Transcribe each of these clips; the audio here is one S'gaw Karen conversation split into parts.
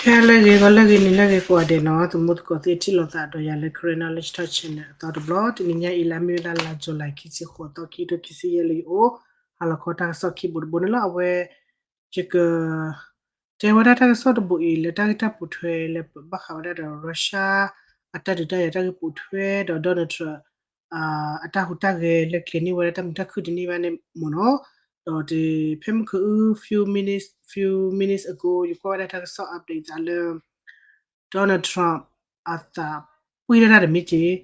ခဲလၢာ်ဂ့ၤ ဂီၤလၢအဂ့ၤ နံၤလၢအဂ့ၤ ကိးဂၤဒဲးနီၤ, သမူသကိးသ့ၣ်ထံၣ်လိာ်သးဒီးယၤလၢ Karen Knowledge Talk Channel အသီတဘျီ, တနံၤညါအံၤလၢအမ့ၢ်ဝဲဒၣ်လါ July ခံဆံဃိးသီ ခံကထိခံဆံယဲၢ်လၢယအိၣ်, ဟါလီၤခီတၢ်ကစီၣ်ခံဘိတဘိန့ၣ်လီၤ. အဝဲ ယက တဲဝဲဒၣ်တၢ်ကစီၣ်တဘိအံၤ လၢတၢ်ဂ့ၢ်တၢ်ပိာ်ထွဲလၢဘၣ်ဃးဝဲဒၣ်ဒီး Russia အတၢ်ဒုးတၢ်ယၤတၢ်ဂ့ၢ်ပိာ်ထွဲ ဒီး Donald Trump အတၢ်ဟူးတၢ်ဂဲၤလၢကျဲၤန့ၢ်ဝဲဒၣ်တၢ်မုာ်တၢ်ခုၣ်တန့ၢ်ဘၣ်န့ၣ်မ့ၢ်နီၤ, ဒီးတဖဲမုၢ်ခူ few minutes few minutes ago ယကွၢ်ဝဲဒၣ်တၢ်ကစီၣ် update သးလၢ Donald Trump အသးပှ့ၢ်တၢ်တမ့ၢ်က့ၤ,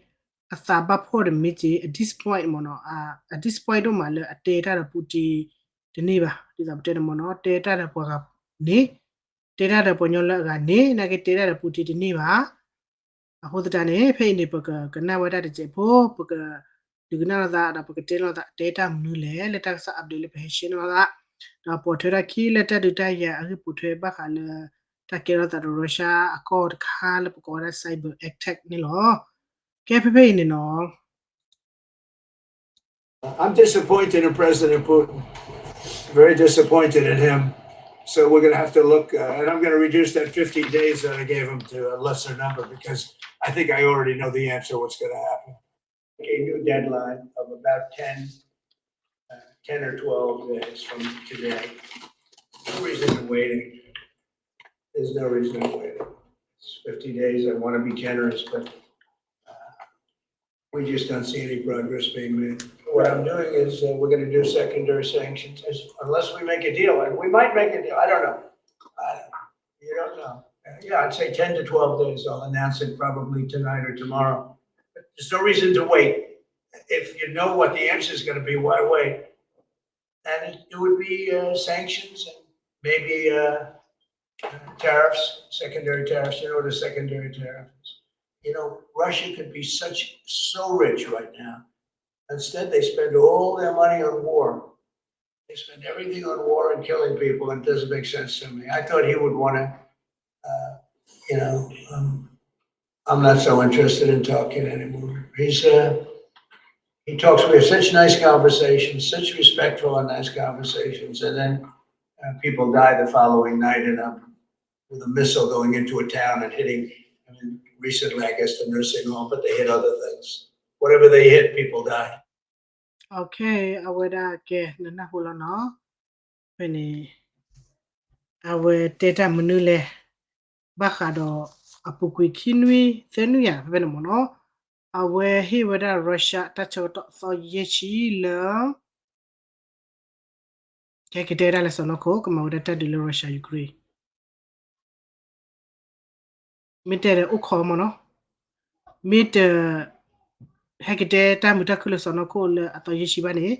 အသးဘၣ်ဖှီၣ်တမ့ၢ်က့ၤ, အ disappoint မ့ၢ်နီၤ, အ disappoint ဒိၣ်မးလၢအတဲတၢ်ဒီး Putin တန့ၢ်ဘၣ်, ဒ်သိးပတဲန့ၣ်မ့ၢ်နီၤ, တဲတၢ်ဒီးပှၤဂၤန့ၣ်, တဲတၢ်ဒီးပှၤကညီလၢအဂၤန့ၣ် နာ်က့တဲတၢ်ဒီး Putin တန့ၢ်ဘၣ်. အဃိသတးန့ၣ် ဖဲအံၤန့ၣ် ပကကနၣ်ဝဲဒၣ်တစဲးဖိ, ပကဒုးကနၣ်လိာ်သး ဒီးပကတဲလိာ်သး တဲတၢ်မနုၤလဲၣ် လၢတၢ်ကစီၣ် update လၢပဟဲ share န့ၢ်လိာ်သး, ဒီးပိာ်ထွဲတၢ်ခံလၢတၢ်ဒုးတၢ်ယၤအဂ့ၢ်ပိာ်ထွဲဘၣ်ဃးလၢ တၢ်ကဲထီၣ်သးဒီး Russia အကီၢ်တခါလၢပကိးဝဲဒၣ် cyber attack န့ၣ်လီၤ. ကဲဖဲဖဲအံၤန့ၣ်နီၤ I'm disappointed in President Putin. Very disappointed in him. So we're going to have to look, uh, and I'm going to reduce that fifty days that I gave him to a lesser number because I think I already know the answer what's going to happen. A new deadline of about ten, uh, ten or twelve days from today. No reason in waiting. There's no reason in waiting. It's fifty days. I want to be generous, but uh, we just don't see any progress being made. What I'm doing is uh, we're going to do secondary sanctions as, unless we make a deal, and we might make a deal. I don't know. I don't know. You don't know. Uh, yeah, I'd say ten to twelve days. I'll announce it probably tonight or tomorrow. But there's no reason to wait. If you know what the answer is going to be, why wait? And it, it would be uh, sanctions and maybe uh, tariffs, secondary tariffs. You know what a secondary tariff is? You know, Russia could be such so rich right now. Instead, they spend all their money on war. They spend everything on war and killing people, and it doesn't make sense to me. I thought he would want to, uh, you know, um, I'm not so interested in talking anymore. He's, uh, he talks, we have such nice conversations, such respectful and nice conversations, and then uh, people die the following night in a, with a missile going into a town and hitting, I mean, recently, I guess, the nursing home, but they hit other things. Whatever they hit, people die. Okay, အဝဲဒၣ်ကဲ နနၢ်ဟူလီၤနီၤ, ဖဲန့ၣ် အဝဲတဲတၢ်မနုၤလဲၣ်, ဘၣ်ဃးဒီးအပူၤကွံာ်ခံနွံ သၢနွံယၤ ဖဲဖဲန့ၣ်မ့ၢ်နီၤ, အဝဲဟ့ၣ်ဝဲဒၣ် Russia တၢ်ဆၢကတီၢ်သီယဲၢ်ဆံလၢ ကဟဲက့ၤတဲဝဲဒၣ်လၢစီၢ်နီၤခိၣ် ကမၤဝဲဒၣ်တၢ်ဒုးလၢ Russia Ukraine မ့ၢ်တဲဒီးအိၣ်ခိးမ့ၢ်နီၤ, မ့ၢ်တ ဟဲက့ၤတဲတၢ်မုာ်တၢ်ခုၣ်လၢစီၢ်နီၤခိၣ်လၢအသီယဲၢ်ဆံဘၣ်န့ၣ်,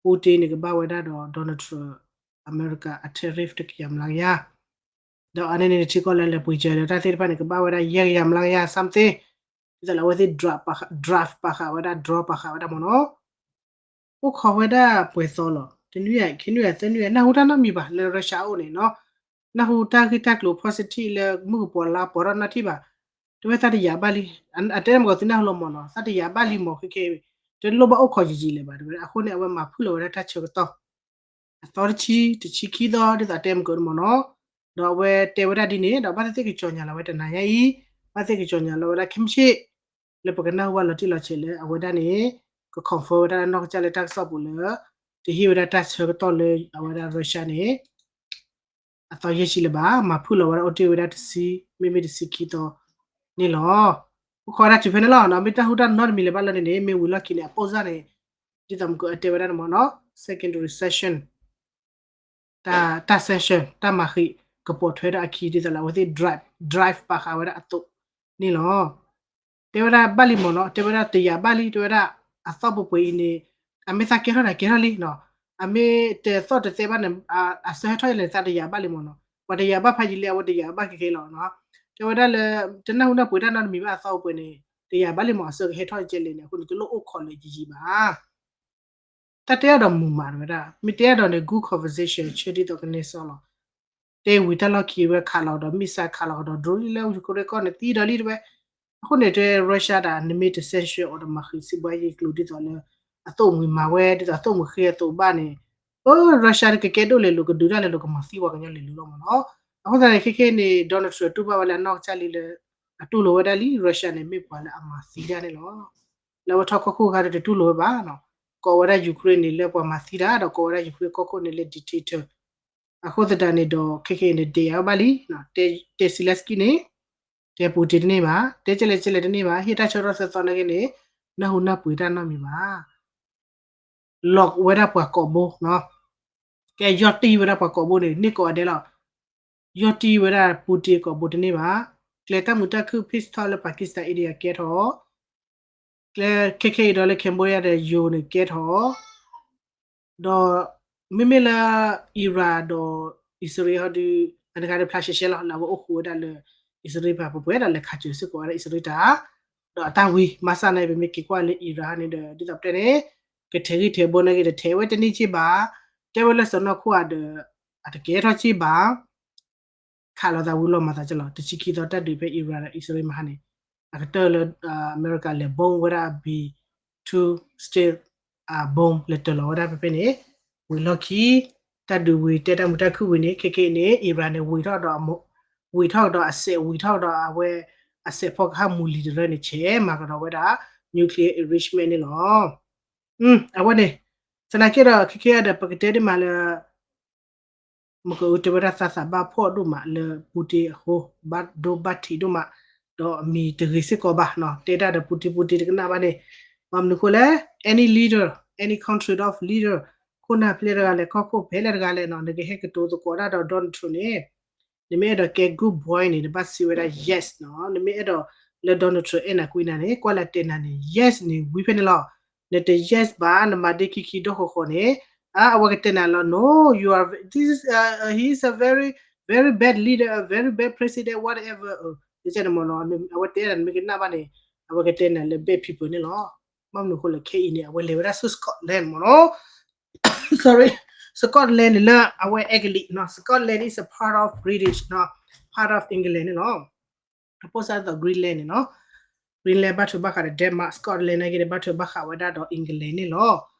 Putin န့ၣ် ကဘၣ်ဝဲဒၣ်ဒီး Donald Trump အမဲရကၤအ tariff တကယၤမျးကယၤ, ဒီးအန့ၣ်န့ၣ် ထံကီၢ်လၢလဲၤပှ့ၤစၢၤဒီးတၢ်သ့ၣ်တဖၣ်န့ၣ် ကဘၣ်ဝဲဒၣ်ယဲၢ်ကယၤမျးကယၤ something, ဒ်သိးလၢအဝဲသ့ၣ် drive ပာ်ဃာ်ဝဲဒၣ် draw ပာ်ဃာ်ဝဲဒၣ်မ့ၢ်နီၤ, အိၣ်ခိးဝဲဒၣ်ပှဲၤသီလီၤ, တနွံယၤ ခံနွံယၤ သၢနွံယၤ နၢ်ဟူတၢ်နီတမံၤဘၣ်လၢ Russia အအိၣ်န့ၣ်နီၤ, နၢ်ဟူတၢ်ဂ့ၢ်တၢ်ကျိၤ positive လၢမုၢ်ကပီၤလါပီၤထီၣ်နီတထံၣ်ဘၣ်, တဝဲသးတယာ်ဘၣ်လံ, အတဲမ့ၢ်ကီးသုနၢ်ဟူလီၤမ့ၢ်နီၤ, သးတယာ်ဘၣ်လံမ့ၢ်ခဲကဲ, တလိၣ်ဘၣ်အိၣ်ခိးယံာ်ယံာ်လၢၤဘၣ် တဝဲဒၣ်, အဃိန့ၣ် အဝဲမၤဖုၣ်လီၤဝဲဒၣ်တၢ်ဆၢကတီၢ် အသီတဆံ တဆံခံသီ ဒ်သိးအတဲမ့ၢ်ကီးမ့ၢ်နီၤ, ဒီးအဝဲတဲဝဲဒၣ်ဒ်န့ၣ် ဒီးဘၣ်သ့ၣ်သ့ၣ်ကစီၤညါလီၤဝဲတနၤညါအံၤ, ဘၣ်သ့ၣ်ကစီၤညါလီၤဝဲဒၣ်ခဲမုၢ်ဆ့ၣ်, လၢပကနၢ်ဟူဘၣ်လီၤတံၢ်လီၤဆဲးလၢအဝဲဒၣ်န့ၣ် က confirm ဝဲဒၣ်လၢနီၢ်ကစၢ်လၢတၢ်ကစီၣ်ပူၤလၢ တဟ့ၣ်ဝဲဒၣ်တၢ်ဆၢကတီၢ်လၢအဝဲဒၣ် Russia န့ၣ် အသီယဲၢ်ဆံလၢၤဘၣ်, မၤဖုၣ်လီၤဝဲဒၣ်အိၣ်တ့ၢ်ဝဲဒၣ်တဆံ မ့မ့ၢ်တဆံခံသီန့ၣ်လီၤ. အိၣ်ခိးဝဲဒၣ်တုၤဖဲန့ၣ်လီၤ. မ့ၢ်တၢ်ဟူတၢ်နီတမံၤလၢၤဘၣ်လၢန့ၣ်န့ၣ် မ့ၢ်ဝံၤလီၢ်ခံန့ၣ် အပိၢ်စၢ်န့ၣ် ဒ်သိးမ့ၢ်ကီးအတဲဝဲဒၣ်န့ၣ်မ့ၢ်နီၤ secondary session တၢ် တၢ် session တၢ်မၤဃံး ကပိာ်ထွဲဒီးအခံ ဒ်သိးလၢအဝဲသ့ၣ် drive drive ပာ်ဃာ်ဝဲဒၣ်အသိးန့ၣ်လီၤ. တဲဝဲဒၣ်ဘၣ်လံမ့ၢ်နီၤ, တဲဝဲဒၣ်တယာ်ဘၣ်လံ, တဲဝဲဒၣ်အသီၣ်ပှဲၤပှဲၤအံၤန့ၣ် အမ့ၢ်သးကဲထီၣ်န့ၣ်ကဲထီၣ်လံနီၤ, အမ့ၢ်တသီၣ်တသဲဘၣ်န့ၣ် အဆၢဟဲထီၣ်ယလဲၣ် သးတယာ်ဘၣ်လံမ့ၢ်နီၤ, ပှၤတယာ်ဘၣ်ဖးယံာ်လံ အဝဲတယာ်ဘၣ်ကဲကဲလီၤနီၤ. တဲဝဲဒၣ်လၢ တနၢ်ဟူနၢ်ပှဲၤတၢ်နီတမံၤဘၣ်အသီၣ်ပှဲၤပှဲၤန့ၣ် တယာ်ဘၣ်လံမ့ၢ် အဆၢကဟဲထီၣ်ကဲလဲၣ်န့ၣ် အဃိန့ၣ် တလိၣ်အိၣ်ခိးလၢယံာ်ယံာ်ဘၣ် တၢ်တဲအီၤဒီးမုာ်မးတဝဲဒၣ်, မ့ၢ်တဲအီၤဒီးန့ၣ် good conversation ဆၢဒ်သိးကနဲစီလီၤ. တဲဝံၤတၢ်လီၢ်ခံဝဲခးလီၤကဒီး missile ခးလီၤကဒီး drone လၢယူၤခရ့ကီၢ်န့ၣ်သံဒီးလံတဝဲ. အဃိန့ၣ်တဲ Russia ဒၣ် နမ့ၢ်တ sanction အီၤဒီးမၤဃံးစံးဘှါယံာ်ကျိၤဒ်သိးလၢ အသိၣ်မှံၤမၤဝဲ ဒ်သိးအသိၣ်မှံၤဃ့အသိးဘၣ်န့ၣ်, အ Russia ကကဲဒိၣ်လဲၤလိာ် ကဒုးတၢ်လဲၤလိာ် ကမၤသံပှၤကညီလဲၤလိာ်လီၤမ့ၢ်နီၤ. အဃိသတးန့ၣ် ခဲခဲအံၤန့ၣ် Donald Trump တူၢ်ဘၣ်ဝဲလၢအနီၢ်ကစၢ်လံလၢ အတူၢ်လိာ်ဝဲဒၣ်လံ Russia န့ၣ် မ့ၢ်ပှၤလၢအမၤသံတၢ်န့ၣ်လီၤ. လၢအဝဲထီၣ်ကီၢ်ခိၣ်အခါဒီးတတူၢ်လိာ်ဝဲဘၣ်နီၤ, ကိးဝဲဒၣ် Ukraine န့ၣ် လၢပှၤမၤသံတၢ် ဒီးကိးဝဲဒၣ် Ukraine ကီၢ်ခိၣ်န့ၣ်လၢ dictator. အဃိသတးန့ၣ်ဒီး ခဲခဲအံၤန့ၣ် ဒဲးဝဲဘၣ်လံ, တဲ Zelensky န့ၣ် တဲ Putin တန့ၢ်ဘၣ်, တဲကဲလဲၣ်ကဲလဲၣ်တန့ၢ်ဘၣ်, ဟ့ၣ်တၢ်ဆၢထီၣ်သၢသီနာ်က့န့ၣ် နၢ်ဟူနၢ်ပှ့ၤတၢ်နီတမံၤဘၣ်. လီၤဝဲဒၣ်ပှၤကိးဘိနီၤ, ကဲယီၢ်တံၢ်ဝဲဒၣ်ပှၤကိးဘိန့ၣ် န့ၢ်ကိးဂၤဒဲးလီၤ. ယီၢ်တံၢ်ဝဲဒၣ် Putin ကိးဘိတန့ၢ်ဘၣ်. ကျဲတၢ်မုာ်တၢ်ခုၣ် peace talk လၢ Pakistan India ကဲထီၣ်, ကျဲခဲခဲအံၤဒီးလၢ Cambodia ဒီး ယိၤန့ၣ်ကဲထီၣ် ဒီးမ့မ့ၢ်လၢ Iran ဒီး အံၣ်စရ့လးဟီဒုး အန့ၣ်ခါဒီး ဖျါရှဲရှဲလီၤ လၢအဝဲအိၣ်ဃူဝဲဒၣ်လၢ အံၣ်စရ့လးပှၤ ပှဲၤပှဲၤဒီးလဲၤခးစၢၤစ့ၢ်ကီးဝဲဒၣ်အံၣ်စရ့လးတၢ်, ဒီးအတၢ်ဝံၤ မၤစၢ်န့ၣ် ပမ့ၢ်က့ၤကွၢ်လၢ Iran န့ၣ်ဒီး ဒ်သိးပတဲန့ၣ် ကထဲးဂံၢ်ထဲးဘါနာ်က့ဒီး ထဲးဝဲတန့ၢ်က့ဘၣ်, တဲဝဲလၢစီၤနီၢ်ခိၣ်ဧါဒီး အတကဲထီၣ်က့ဘၣ် ခးလိာ်သးဝံၤလီၤမၤသးကလီၤ တဆံခံသီတၢ်ဒုးဖဲ Iran ဒီးအံၣ်စရ့လးမဟါန့ၣ် အကတၢၢ်လၢ အမဲရကၤလဲၤ bomb ဝဲဒၣ် B two stealth bomb လဲၤတၢၤလီၤဝဲဒၣ်ဖဲဖဲန့ၣ်, ဝံၤလီၢ်ခံ တၢ်ဒုးဝံၤတဲတၢ်မုာ်တၢ်ခုၣ်ဝံၤန့ၣ် ခဲခဲအံၤန့ၣ် Iran န့ၣ် ဝံၤထီၣ်ဒီး ဝံၤထီၣ်ဒီးအစဲး ဝံၤထီၣ်ဒီးအဝဲ အစဲးဖီကဟၣ်မူလံၤတရၢန့ၣ် ဆဲးမၤကဒီးဝဲဒၣ် nuclear enrichment န့ၣ်လီၤ. အဝဲန့ၣ် သနာ်က့ဒီး ခဲခဲအံၤဒီး ပကတဲဒ်မးလၢ မ့ၢ်ကအူတဲဝဲဒၣ်သးသးဘၣ်ဖှီၣ်ဒိၣ်မးလၢ Putin အဃိ ဘၣ်ဒိဘၣ်ထံးဒိၣ်မး, ဒီးအမံၤတဂ့ၤစ့ၢ်ကီးဘၣ်, တဲတၢ်ဒီး Putin Putin တကနၣ်ဘၣ်န့ၣ်, ဘၣ်မနုၤအဃိလဲၣ်, any leader, any country of leader, ခိၣ်နၢ်ဖဲလဲၣ်တဂၤလဲၣ် ကီၢ်ခိၣ်ဖဲလဲၣ်တဂၤလဲၣ်နီၤ နကဟဲကတိၤသကိးတၢ်ဒီး Donald Trump န့ၣ် နမ့ၢ်အဲၣ်ဒိးကဲ good boy န့ၣ် နဘၣ်စံးဝဲဒၣ် yes နီၤ, နမ့ၢ်အဲၣ်ဒိးလၢ Donald Trump အဲၣ်နၤကွံနၤန့ၣ် ကွၢ်လၢတဲနၤန့ၣ် yes န့ၣ် ဝံၤဖဲန့ၣ်လီၤ. နတ yes ဘၣ် နမၤဒ့ခံခံဒီဃီဃီန့ၣ်, အဝဲကတဲနၤလီၤ no, you are, this is, uh, he's a very, very bad leader, a very bad president, whatever, န့ၣ်မ့ၢ်နီၤ, အဝဲတဲဒၣ်နမ့ၢ်ကနၣ်ဘၣ်န့ၣ် အဝဲကတဲနၤလၢ bad people န့ၣ်လီၤ. ဘၣ်မနုၤအဃိလဲၣ် ခဲအံၤန့ၣ် အဝဲလဲၤဝဲဒၣ်ဆူ Scotland မ့ၢ်နီၤ sorry, Scotland န့ၣ်လၢအဝဲအဲကလံးနီၤ, Scotland is a part of British နီၤ, part of England န့ၣ်လီၤ. အပိၢ်စၢ်ဒ်သိး Greenland န့ၣ်နီၤ, Greenland ဘၣ်ထွဲဘၣ်ဃးဒီး Denmark, Scotland နာ်က့န့ၣ် ဘၣ်ထွဲဘၣ်ဃးဝဲဒၣ်ဒီး England န့ၣ်လီၤ.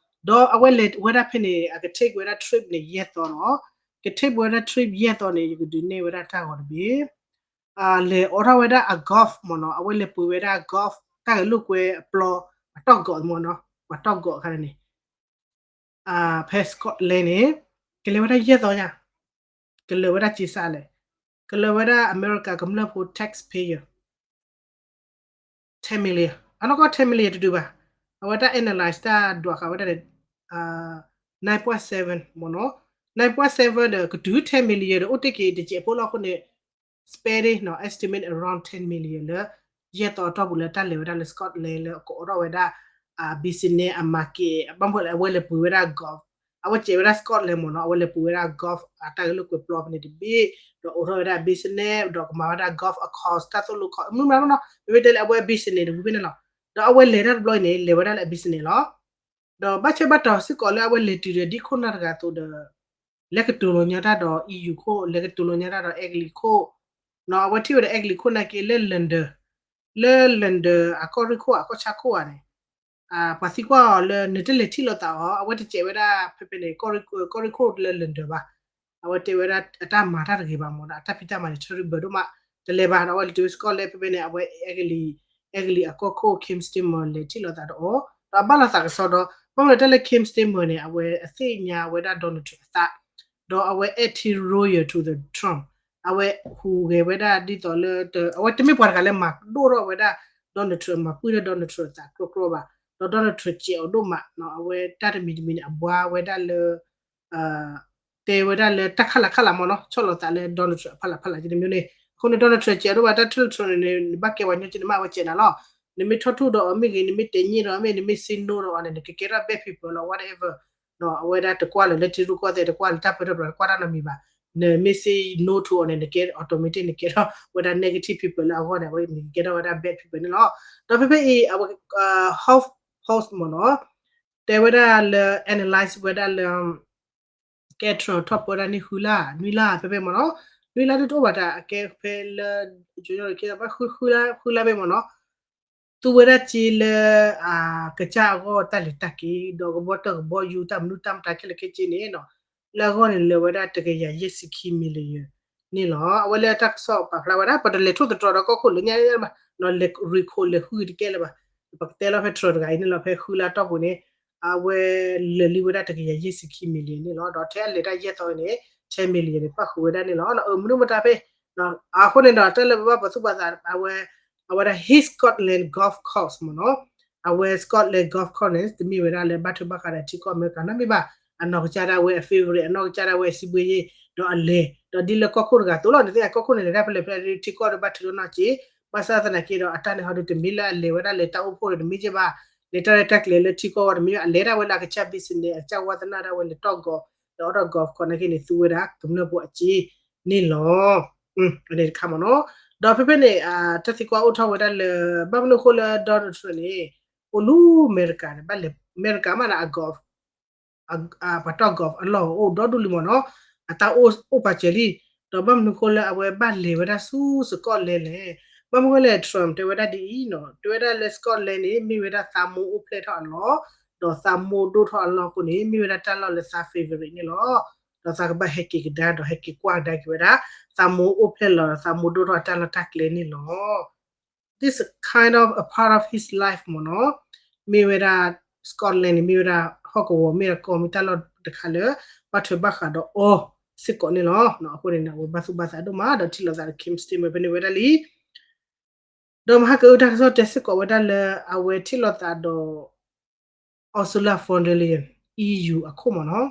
ဒီးအဝဲလဲၤဝဲဒၣ်ဖဲန့ၣ် အက take ဝဲဒၣ် trip န့ၣ် ယဲၢ်သီနီၤ, က take ဝဲဒၣ် trip ယဲၢ်သီန့ၣ် ယကဒုးနဲၣ်ဝဲဒၣ်တၢ်ဂီၤတဘ့ၣ်, လဲၤအိးထီၣ်ဝဲဒၣ်အ golf မ့ၢ်နီၤ, အဝဲလဲၤပှ့ၤဝဲဒၣ် golf တၢ်ဂဲၤလိာ်ကွဲအပျီ, ပှၤတီၢ် golf မ့ၢ်နီၤ, ပှၤတီၢ် golf အခါန့ၣ် ဖဲ Scotland န့ၣ် ကလဲၤဝဲဒၣ်ယဲၢ်သီညါ, ကလၢၤဝဲဒၣ်စ့စးလဲၣ်, ကလၢၤဝဲဒၣ်အမဲရကၤကမျၢၢ်ဖိ taxpayer ten million, အနီၢ်ကီၢ် ten million တဒုဘၣ်, အဝဲတၢ် analyze တၢ်ဒွးဃာ်ဝဲဒၣ်န့ၣ် nine point seven မ့ၢ်နီၤ, nine point seven ဒီးကတုၤ ten million ဒီး အိၣ်တ့ၢ်က့ၤတစဲးဖိလီၤအဃိန့ၣ် spending နီၤ estimate around ten million လၢ ယဲၢ်သီအတီၢ်ပူၤလၢတၢ်လဲၤဝဲဒၣ်လၢ Scotland လၢအကအိးထီၣ်ဝဲဒၣ် business အ market ဘၣ်မနုၤလဲၣ်အဝဲလဲၤပှ့ၤဝဲဒၣ် golf, အဝဲစဲးဝဲဒၣ် Scotland မ့ၢ်နီၤ, အဝဲလဲၤပှ့ၤဝဲဒၣ် golf အတၢ်ဂဲၤလိာ်ကွဲပျီဖဲန့ၣ်တဘ့ၣ်, ဒီးအိးထီၣ်ဝဲဒၣ် business ဒီးကမၤဝဲဒၣ် golf အ course တၢ်သိၣ်လိ course မုၢ်မနုၤနီၤ, မ့မ့ၢ်တဲလၢအဝဲ business တဝံၤဖဲန့ၣ်လီၤ. ဒီးအဝဲလဲၤတၢ်တဘျီအံၤန့ၣ် လဲၤဝဲဒၣ်လၢအ business လီၤ. ဒီးဘၣ်ဆၢဘၣ်တီၤစ့ၢ်ကီးလၢအဝဲလဲၤတုၤဒီးဒ်ခိၣ်နၢ်တဂၤအသိးဒီး လဲၤကတိၤလီၤညါတၢ်ဒီး EU ခိၣ်, လဲၤကတိၤလီၤညါတၢ်ဒီးအဲကလံးခိၣ်, နီၤ အဝဲထံၣ်ဝဲဒီးအဲကလံးခိၣ်နာ်က့လၢ London, လၢ London အကီၢ်ရ့ၣ်ခိၣ် အကီၢ်ဆၣ်ခိၣ်ဧါန့ၣ်, ပှၤသံကွၢ်အီၤလၢနတလဲၤထံၣ်လိာ်သးအီၤ, အဝဲတစဲးဝဲဒၣ်ဖဲဖဲန့ၣ် ကီၢ်ရ့ၣ်ခိၣ်လၢ London ဘၣ်. အဝဲတဲဝဲဒၣ်အတၢ်မၤတၢ်တဂ့ၤဘၣ်မ့ၢ်နီၤ, အတၢ်ဖံးတၢ်မၤန့ၣ် terrible ဒိၣ်မး, တလဲၤဘၣ်ဒီး အဝဲလဲၤတုၤဝဲ Scotland ဖဲဖဲန့ၣ် အဝဲအဲကလံး, အဲကလံးအကီၢ်ခိၣ် Keir Starmer လဲၤထံၣ်လိာ်သးဒီးအီၤ, ဒီးအဘၣ်လိာ်သးကစီဒီ, ဘၣ်မနုၤတဲလၢ Keir Starmer န့ၣ် အဝဲအသ့ၣ်ညါဝဲဒၣ် Donald Trump အသး, ဒီးအဝဲ anti-loyal to the Trump, အဝဲဟူးဂဲၤဝဲဒၣ်ဒ်သိးလၢ အဝဲတမ့ၢ်ပှၤတဂၤလၢမၤဒိၣ်ထီၣ်ဝဲဒၣ် Donald Trump, မၤပှံၢ်ထီၣ် Donald Trump အသးကြီကြီဘၣ်, ဒီး Donald Trump စဲးအီၤဒိၣ်မး, အဝဲတၢ်တမံၤတမံၤန့ၣ် အဘှါဝဲဒၣ်လၢ တဲဝဲဒၣ်လၢတၢ်ခးလးခးလးမ့ၢ်နီၤ, ဆီၣ်လီၤသးလၢ Donald Trump အဖီလာ်ဖီလာ်က့တမံၤန့ၣ်, အဃိန့ၣ် Donald Trump စဲးအီၤဒိၣ်မး, တၢ်ထၢၣ်ထၢၣ်န့ၣ် နဘၣ်ကဲပှၤညီက့န့ၣ်မး အဝဲစဲးနၤလီၤ. နမ့ၢ်ထီၣ်ထူၣ်ဒီးအီၤမ့ၢ်ဂ့ၤ, နမ့ၢ်တဲညံၣ်ဒီးအီၤမ့ၢ်, နမ့ၢ် say no ဒီးအီၤန့ၣ် နကကဲထီၣ် bad people လီၤ whatever အဝဲဒၣ်တကွၢ်လၢၤလၢထံရူၢ်ကီၢ်သဲး, တကွၢ်လၢတၢ်ပၢတၢ်ပြး, တကွၢ်တၢ်နီတမံၤဘၣ်. နမ့ၢ် say no to အီၤန့ၣ် နကဲ automatic နကဲထီၣ်ဝဲဒၣ် negative people လၢအဂီၢ်န့ၣ်, အဝဲနကကဲထီၣ်ဝဲဒၣ် bad people န့ၣ်လီၤ. ဒီးဖဲဖဲအံၤ အဝဲ Huff Post မ့ၢ်နီၤ, တဲဝဲဒၣ်လၢ analyze ဝဲဒၣ်လၢ ကဲ Trump ထီၣ်ပၢဝဲဒၣ်န့ၣ် ဃုလါ, နွံလါဖဲဖဲမ့ၢ်နီၤ, နွံလါဒ်တအိၣ်ဘၣ်တၢ်အကဲဖဲလၢ ကဘၣ် ဃုလါဖဲမ့ၢ်နီၤ, သူဝဲဒၣ်စ့လၢ ကစၢ်အဂီၢ်တၢ်လဲၤတၢ်က့ၤ ဒီးကဘီတၢၢ်ကဘီယူၤ တၢ်မနုၤတၢ်မတၤခဲလၢာ်ခဲဆ့န့ၣ်နီၤ, လၢအဂီၢ်န့ၣ် လၢာ်ဝဲဒၣ်တကယၤယဲၢ်ဆံခံ million, န့ၣ်လီၤ. အဝဲလၢတၢ်ကစီၣ်ပာ်ဖျါဝဲဒၣ် ပတလဲၤထိၣ်သတြီၤဒီးကီၢ်ခိၣ်လၢညါဘၣ်, လဲၤ recall လဲၤဃုတကဲလၢၤဘၣ်. ပကတဲလီၤဖဲ Trump တဂၤအံၤန့ၣ်လီၤ, ဖဲဃုလါတီၢ်ပူၤန့ၣ် အဝဲလဲၤလံဝဲဒၣ်တကယၤယဲၢ်ဆံခံ million န့ၣ်လီၤ. ဒီးထဲအလဲၤတၢ်ယဲၢ်သီန့ၣ် ten million န့ၣ် ပၣ်ဃုာ်ဝဲဒၣ်န့ၣ်လီၤ. အမနုၤမတၤဖဲ အဃိန့ၣ်ဒီး တၢ်လၢပဘၣ်ပသူၣ်ပာ်သး အဝဲ အဝဲဒၣ် his Scotland golf course မ့ၢ်နီၤ. အဝဲ Scotland golf course န့ၣ် တမ့ၢ်ဝဲဒၣ်လၢဘၣ်ထွဲဘၣ်ဃးဒီးထံကီၢ်အမဲရကၤနီတမံၤဘၣ်. အနီၢ်ကစၢ်ဒၣ်ဝဲအ favorite, အနီၢ်ကစၢ်ဒၣ်ဝဲစံးဘှ့ယ့ၢ် ဒီးအလဲၤ ဒီးဒ်လၢကီၢ်ခိၣ်တဂၤအသိးလီၤ. နသ့ၣ်ညါကီၢ်ခိၣ်န့ၣ် လဲၤတၢ်ဖဲလဲၣ်ဖဲလဲၣ် ထံကီၢ်ဒီးဘၣ်ထုးထီၣ်နီၢ်က့, ဘၣ်ဆၣ်သနာ်က့ဒီး အတၢ်န့ၣ်ဟီဒုး တမ့ၢ်လၢအလဲၤဝဲဒၣ်လဲၤတၢ်အိၣ်ဖှိၣ်ဒီးတမ့ၢ်က့ဘၣ်, လဲၤတၢ်ရဲၣ်တၢ်ကျဲၤလၢထံကီၢ်ဝဲတမ့ၢ်ဘၣ်, အလဲၤဒၣ်ဝဲလၢအကစၢ် business အကစၢ်ဝါသနာဒၣ်ဝဲလဲၤတီၢ် golf, ဒီးအီၣ်ဒီး golf course နာ်က့န့ၣ် သူဝဲဒၣ်ကမျၢၢ်ဖိအစ့န့ၣ်လီၤ. အန့ၣ်တခါမ့ၢ်နီၤ. ဒီးဖဲဖဲန့ၣ် တၢ်သံကွၢ်အိၣ်ထီၣ်ဝဲဒၣ်လၢ ဘၣ်မနုၤအဃိလၢ Donald Trump န့ၣ် အိၣ်လၢအမဲရကၤန့ၣ် ဘၣ်လဲၤအမဲရကၤမးန့ၣ် အ golf ပှၤတီၢ် golf အလီၢ်အိၣ်ဒီဒူၣ်လံမ့ၢ်နီၤ, အတၢ်အိၣ်အိၣ်ပာ်စၢၤလံ. ဒီးဘၣ်မနုၤအဃိလၢအဝဲဘၣ်လဲၤဝဲဒၣ်ဆူ Scotland လဲၣ်. ဘၣ်မနုၤအဃိလဲၣ် Trump တဲဝဲဒၣ်ဒ်အံၤနီၤ, တဲဝဲဒၣ်လၢ Scotland န့ၣ် မ့ၢ်ဝဲဒၣ်သးမိၢ်အိၣ်ဖျဲၣ်ထီၣ်အလီၢ်, ဒီးသးမိၢ်ဒိၣ်ထီၣ်အလီၢ်အဃိန့ၣ် မ့ၢ်ဝဲဒၣ်တၢ်လီၢ်လၢသး favorite န့ၣ်လီၤ. ဒီးသးကဘၣ်ဟဲက့ၤကဒါ ဒီးဟဲက့ၤကွၢ်ကဒါက့ၤဝဲဒၣ် သးမိၢ်အိၣ်ဖျဲၣ်လီၤ ဒီးသးမိၢ်ဒိၣ်ထီၣ်အတၢ်လီၢ်တၢ်ကျဲန့ၣ်လီၤ. This kind of a part of his life မ့ၢ်နီၤ, မ့ၢ်ဝဲဒၣ် Scotland န့ၣ် မ့ၢ်ဝဲဒၣ်ဟီၣ်ကဝီၤ မ့ၢ်ဒၣ်ကီၢ် မ့ၢ်တၢ်လီၢ်တခါလၢ ဘၣ်ထွဲဘၣ်ဃးဒီးအီၤစ့ၢ်ကီးန့ၣ်လီၤ. အဃိန့ၣ် အဝဲဘၣ်သူၣ်ဘၣ်သးဒိၣ်မး ဒီးထံၣ်လိာ်သးဒီး Keir Starmer ဖဲန့ၣ်ဝဲဒၣ်လံ. ဒီးမဟါကအုတၢ်ကစီၣ်တဲစ့ၢ်ကီးဝဲဒၣ်လၢ အဝဲထံၣ်လိာ်သးဒီး Ursula von der Leyen, EU အခိၣ်မ့ၢ်နီၤ.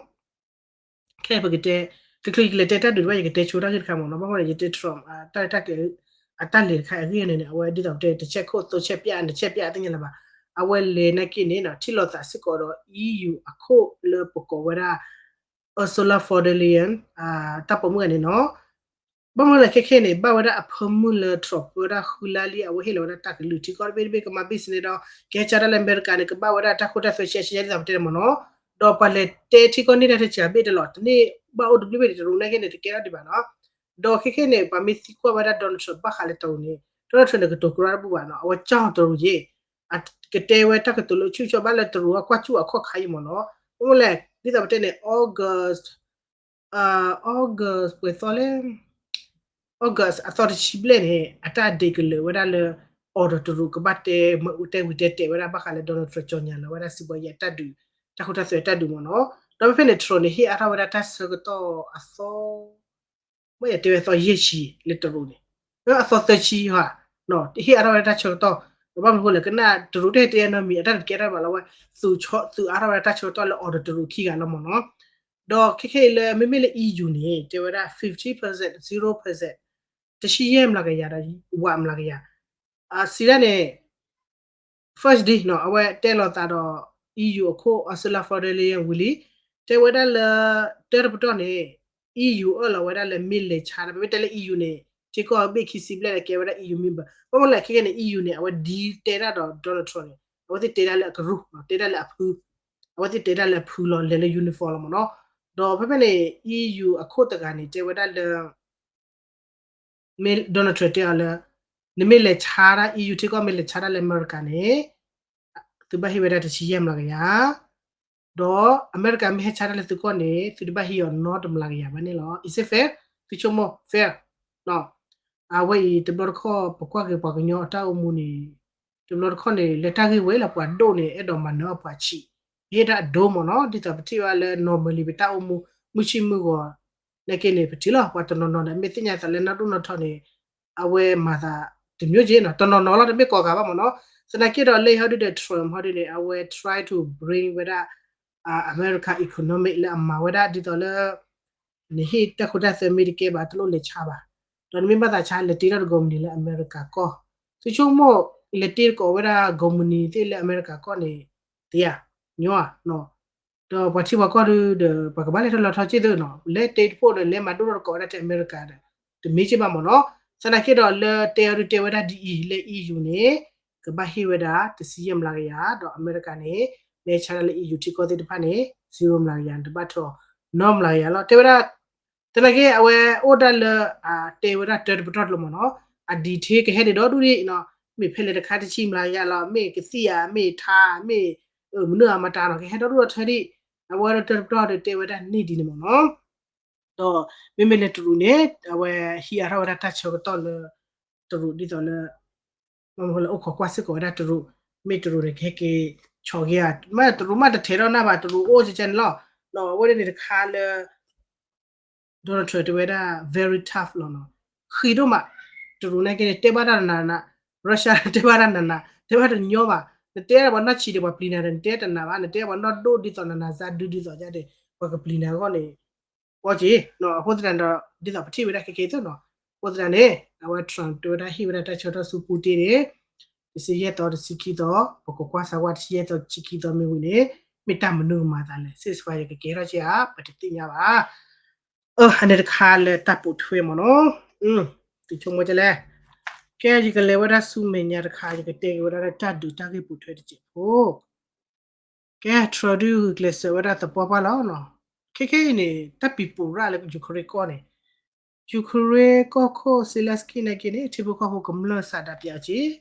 ခဲအံၤပကတဲ တချုးယကလဲၤတဲတၢ်ဒုးတဖၣ် ယကတဲဆိတၢ်ဂ့ၢ်တခါမ့ၢ်နီၤ. ဘၣ်မနုၤလဲၣ် ယတဲ Trump တၢ် တၢ်က အတၢ်လဲၤတခါအဂ့ၢ်န့ၣ်န့ၣ် အဝဲဒ်သိးပတဲ တဆဲးခိၣ်သိဆဲးပျၢ် နဆဲးပျၢ်သ့ၣ်ညါလၢၤဘၣ်. အဝဲလဲၤနာ်က့န့ၣ် ထံၣ်လိာ်သးစ့ၢ်ကီးဒီး EU အခိၣ်လၢပကိးဝဲဒၣ် Ursula von der Leyen တၢ်ပိာ်မုၣ်ဂၤန့ၣ်နီၤ. ဘၣ်မနုၤလဲၣ် ခဲခဲန့ၣ် ဘၣ်ဝဲဒၣ်အဖၢမုၢ်လၢ Trump ပၢဝဲဒၣ်ဃုလါလံ အဝဲဟ့ၣ်လီၤဝဲဒၣ်တၢ်ကလုၢ် ထံကီၢ်တဘ့ၣ်တဘ့ၣ်ကမၤ business ဒီး ကဟဲဆါတၢ်လၢအမဲရကၤန့ၣ် ကဘၣ်ဝဲဒၣ်တၢ်ခိတၢ်သွဲဆံးဆံးဒ်သိးပတဲန့ၣ်မ့ၢ်နီၤ. ဒီးပှၤလဲၤတဲထံကီၢ်န့ၢ်တၢ်တစှၤဘ့ၣ်တလီၤ တန့ၢ်ဘၣ်အိၣ်တဘျုးဘ့ၣ်န့ၣ် တရူးနာ်က့န့ၣ် တကဲထီၣ်ဒံးဘၣ်နီၤ. ဒီးခဲခဲန့ၣ် ပှၤမ့ၢ်သံကွၢ်ဝဲဒၣ် Donald Trump ဘၣ်ဃးလၢတရူးန့ၣ် Donald Trump န့ၣ် ကတိၤကြၢးတဘူၣ်ဘၣ်နီၤ အဝဲကၠီၣ်တရူးယ့ၣ် ကတဲဝဲတၢ်ကတိၤလၢဆူၣ်ဆီဘၣ်လၢတရူးအကွၢ်စူၣ်အခီၣ်ခါအံၤမ့ၢ်နီၤ. ဘၣ်မနုၤလဲၣ် ဒ်သိးပတဲန့ၣ် August August ပှဲၤသီလဲၣ် August အသီတဆံဘျဲၣ်န့ၣ် အတၢ်ဒ့ကလၢာ်ဝဲဒၣ်လၢ order တရူးကဘၣ်တဲမၢအူတဲဝံၤတဲတဲာ်ဝဲဒၣ်ဘၣ်ဃးလၢ Donald Trump ကၠီညါလီၤဝဲဒၣ်စံးဘီယဲၢ်တၢ်ဒုး တၢ်ဃူတၢ်သွဲတၢ်ဒုးမ့ၢ်နီၤ. ဒီးဖဲဖဲန့ၣ် Trump န့ၣ် ဟ့ၣ်အါထီၣ်ဝဲဒၣ်တၢ်ဆၢကတီၢ်အသီ မ့ၢ်ယတဲဝဲအသီယဲၢ်ဆံလၢတရူးန့ၣ် အသီသၢဆံဟါ ဟ့ၣ်အါထီၣ်ဝဲဒၣ်တၢ်ဆၢကတီၢ် ဘၣ်မနုၤအဃိလဲၣ် ကနၣ်တရူးတဟဲတဲနီတမံၤ အတၢ်တကဲထီၣ်ဘၣ်လီၤဝဲ သုးဆီသုးအါထီၣ်ဝဲဒၣ်တၢ်ဆၢကတီၢ်လၢ order တရူးခံဂၤလီၤမ့ၢ်နီၤ. ဒီးခဲခဲအံၤလၢမ့မ့ၢ်လၢ EU န့ၣ် တဲဝဲဒၣ် fifty percent, zero percent, တဆံယဲၢ်မျးကယၤဒီး ဝးမျးကယၤ စံးဒၣ်န့ၣ် first day နီၤ အဝဲတဲလိာ်သးဒီး EU အခိၣ် Ursula von der Leyen ဝံၤလံ တဲဝဲဒၣ်လၢ တၢတပတီၢ်န့ၣ် EU အၢၣ်လီၤဝဲဒၣ်လၢမ့ၢ်လဲၤဆါ ပမ့ၢ်တဲလၢ EU န့ၣ် ထံကီၢ်ဘ့ၣ်ခံဆံဘျဲၣ်လၢကဲဝဲဒၣ် EU member ဘၣ်မနုၤလဲၣ်ခဲခဲန့ၣ် EU န့ၣ် အဝဲ deal တဲဒၣ်ဒီး Donald Trump န့ၣ် အဝဲသ့ၣ်တဲဒၣ်လၢအကရူၢ် တဲဒၣ်လၢအဖု အဝဲသ့ၣ်တဲဒၣ်လၢအဖုလီၤ လဲၤလၢ uniform လီၤမ့ၢ်နီၤ. ဒီးဖဲဖဲန့ၣ် EU အခိၣ်တဂၤန့ၣ် တဲဝဲဒၣ်လၢ မ့ၢ် Donald Trump တဲအီၤလၢ နမ့ၢ်လဲၤဆါဒၣ် EU ထံကီၢ်မ့ၢ်လဲၤဆါဒၣ်လၢအမဲရကၤန့ၣ် သုဘၣ်ဟ့ၣ်ဝဲဒၣ်တဆံယဲၢ်မျးကယၤ ဒီးအမဲရကၤမ့ၢ်ဟဲဆါဒၣ်လၢသုကီၢ်န့ၣ် သုတဘၣ်ဟ့ၣ်အီၤနီတမျးကယၤဘၣ်န့ၣ်လီၤ. Is it fair? သုဆိကမိၣ် fair အဝဲအံၤတဘျီတခီၣ် ပကွၢ်က့ၤပှၤကညီအတၢ်အိၣ်မူန့ၣ် တဘျီတခီၣ်န့ၣ် လၢတၢ်ဂ့ၢ်ဝဲလၢပှၤဒိၣ်န့ၣ် အဲၣ်ဒိးမၤနၢၤအီၤပှၤဆံး ဟ့ၣ်တၢ်အဒိမ့ၢ်နီၤ ဒ်သိးပထံၣ်ဘၣ်လၢ normally ပတၢ်အိၣ်မူ မုၢ်ဆ့ၣ်မုၢ်ဂီၤ နာ်က့န့ၣ် ပထံၣ်လီၤပှၤတနီၤနီၤဒီး မ့ၢ်သ့ၣ်ညါသးလၢနၢ်ဒိၣ်နီၢ်ထီၣ်န့ၣ် အဝဲမၤသးတမျိုးက့နီၤ တနီၤနီၤလီၤ တမ့ၢ်ကိးဂၤဘၣ်မ့ၢ်နီၤ သနာ်က့ဒီးလၢဟီဒုဒီး Trump ဟီဒုန့ၣ် အဝဲ try to bring ဝဲဒၣ် America economic လၢအမၤဝဲဒၣ်ဒ်သိးလၢ နဟ့ၣ်တၢ်ခိတၢ်သွဲမ့ၢ်တကဲဘၣ် တလိၣ်လဲၤဆါဘၣ်. ဒီးနမ့ၢ်ဘၣ်သးဆါ လဲၤတ့ထီၣ်တကိးမုၢ်နံၤလၢအမဲရကၤကီၢ်. သုဆိကမိၣ် လဲၤတ့တကိးဝဲဒၣ်ကိးမုၢ်နံၤသ့ၣ်လၢအမဲရကၤကီၢ်န့ၣ် သ့ဧါ, ညီဧါ. ဒီးပှၤထံပှၤကီၢ်ဒုဒီး ပှၤကဘၣ်လဲၤထီၣ်လီၤထီၣ်က့ၢ်သ့နီၤ လဲၤတ့တဖှိၣ်ဒီး လဲၤမၤဒိၣ်ထီၣ်တကိးဝဲဒၣ်ထဲအမဲရကၤဒီး တမ့ၢ်က့ဘၣ်မ့ၢ်နီၤ. သနာ်က့ဒီးလၢတဲအီၤဒုတဲဝဲဒၣ်ဒ်အံၤ လၢ EU န့ၣ် ကဘၣ်ဟ့ၣ်ဝဲဒၣ်တဆံယဲၢ်မျးကယၤ ဒီးအမဲရကၤန့ၣ် မ့ၢ်ဆါဒၣ်လၢ EU ထံကီၢ်သ့ၣ်တဖၣ်န့ၣ် zero မျးကယၤ တဘၣ်ထီၣ်နီတမျးကယၤလီၤ တဲဝဲဒၣ် သနာ်က့အဝဲအိၣ်ဒၣ်လၢ တဲဝဲဒၣ်တၢတပတီၢ်တလိၤမ့ၢ်နီၤ အ detail ကဟဲဒံးဒီဒူၣ်ဒံးနီၤ မ့ၢ်ဖဲလဲၣ်တခါတဆံမျးကယၤလီၤ မ့ၢ်ကသံၣ်ဧါ မ့ၢ်ထါ မ့ၢ်မနုၤအမတၤနီၤ ကဟဲဒီဒူၣ်ဒီထၢဒံး အဝဲဒၣ်တၢတပတီၢ်ဒီးတဲဝဲဒၣ်န့ၢ်ဒ်န့ၣ်မ့ၢ်နီၤ ဒီးမ့မ့ၢ်လၢတရူးန့ၣ် အဝဲဟံးအါထီၣ်ဝဲဒၣ်တၢ်ဆၢကတီၢ်လၢ တရူးဒ်သိးလၢ မ့ၢ်လၢအိၣ်ခိးကွၢ်စ့ၢ်ကီးဝဲဒၣ်တရူး, မ့ၢ်တရူးန့ၣ်ကဟဲက့ၤဆီၣ်ဂ့ၤဧါ, မ့ၢ်တရူးမ့ၢ်တထဲးထီၣ်နၢ်ဘၣ် တရူးအိၣ်ကဲန့ၣ်လီၤ. ဒီးအဝဲန့ၣ်တခါလၢ Donald Trump တဲဝဲဒၣ် very tough လီၤနီၤ, ဃံးဒိၣ်မး, တရူးန့ၣ်က့န့ၣ် တဲဘၣ်တၢ်နးနး, Russia တဲဘၣ်တၢ်နးနး တဲဘၣ်တညီဘၣ်, နတဲပှၤနီၢ်ဆံးဒီးပှၤပျံၤနၤဒီး နတဲတနးဘၣ်, နတဲပှၤနီၢ်ဒိၣ်ဒ်သိးနနၤစၢ်ဒုဒ်သိးယါဒီး ပှၤကပျံၤနၤအဂီၢ်န့ၣ် ကီက့ၤ, အဃိသတးဒီး ဒ်သိးပထံၣ်ဝဲဒၣ်ခဲကဲအသိးနီၤ, အဃိသတးန့ၣ် အဝဲ Trump တဲဝဲဒၣ်ဟ့ၣ်ဝဲဒၣ်တၢ်ဆၢကတီၢ်ဆူ Putin န့ၣ် တဆံယဲၢ်သီတဆံခံသီ, ပကကွၢ်စးဝါ တဆံယဲၢ်သီတဆံခံသီမ့ၢ်ဝံၤန့ၣ် မ့ၢ်တၢ်မနုၤကမၤသးလဲၣ်, ceasefire ကကဲထီၣ်က့ၤဧါ ပတသ့ၣ်ညါဘၣ်. အၢ အန့ၣ်တခါလၢတၢ်ပိာ်ထွဲမ့ၢ်နီၤ, သုဆိကမိၣ်ကလဲၣ်, ကဲ ယကလဲၤဝဲဒၣ်ဆူမဲာ်ညါတခါ ယကတဲက့ၤဝဲဒၣ်လၢတၢ်ဒုးတၢ်ဂ့ၢ်ပိာ်ထွဲတစဲးဖိ ကဲ Trump ဒုးဂုာ်ကျဲးစၢးဝဲဒၣ်သပှၢ်ပှၢ်လီၤနီၤ, ခဲခဲအံၤန့ၣ် တၢ်ပံၤပိာ်ရၣ်လၢ Ukraine ကီၢ်န့ၣ်, Ukraine ကီၢ်ခိၣ် Zelenskyy နာ်က့န့ၣ် ထံဖိကီၢ်ဖိကမျၢၢ်စးဒးပၠးအီၤက့ၤ,